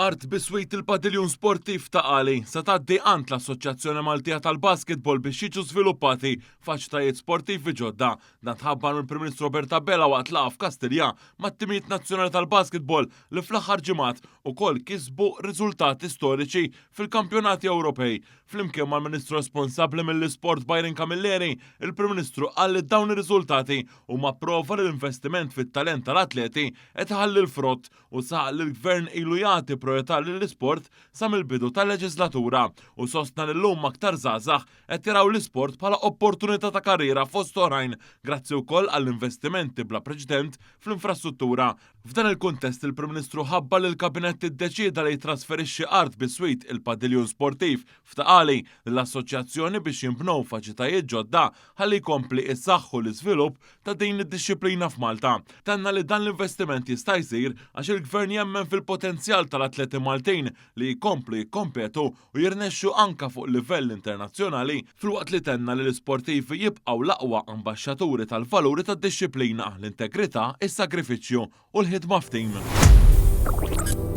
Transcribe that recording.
Art biswit il-padiljun sportiv Ta' Qali se tgħaddi għand l-Assoċjazzjoni Maltija tal-Basketball biex jiġu żviluppati faċilitajiet sportivi ġodda. Dan tħabbar mill-Prim Ministru Robert Abela waqt laqgħa f'Kastilja mat-timijiet nazzjonali tal-basketball li fl-aħħar ġimgħat ukoll kisbu riżultati storiċi fil-Kampjonati Ewropej. Flimkien mal-Ministru responsabbli mill-Isport Byron Camilleri, il-Prim Ministru qal li dawn ir-riżultati huma prova li l-investiment fit-talent tal-atleti qed iħalli l-frott u saħaq li l-Gvern ilu jagħti projetà lill-isport sa mill-bidu tal-leġislatura u sostna li llum aktar żgħażagħ qed jaraw l-isport bħala opportunità ta' karriera fost oħrajn grazzi wkoll għall-investimenti bla preċedent fl-infrastruttura. F'dan il-kuntest il-Prim Ministru ħabbar li l-Kabinett iddeċieda li jittrasferixxi art biswit il-padiljun sportiv f'Ta' Qali lill-Assoċjazzjoni biex jinbnew faċitajiet ġodda ħalli jkompli jsaħħu l-iżvilupp ta' din id-dixxiplina f'Malta. Tenna li dan l-investiment jista' jsir għax il-Gvern jemmen fil-potenzjal tal-atleti Maltin li jkomplu jikkompetu u jirnexxu anke fuq livell internazzjonali filwaqt li tenna li l-isportivi jibqgħu l-aqwa ambaxxaturi tal-valuri tad-dixxiplina, l-integrità, is-sagrifiċċju u l-ħidma f'tim.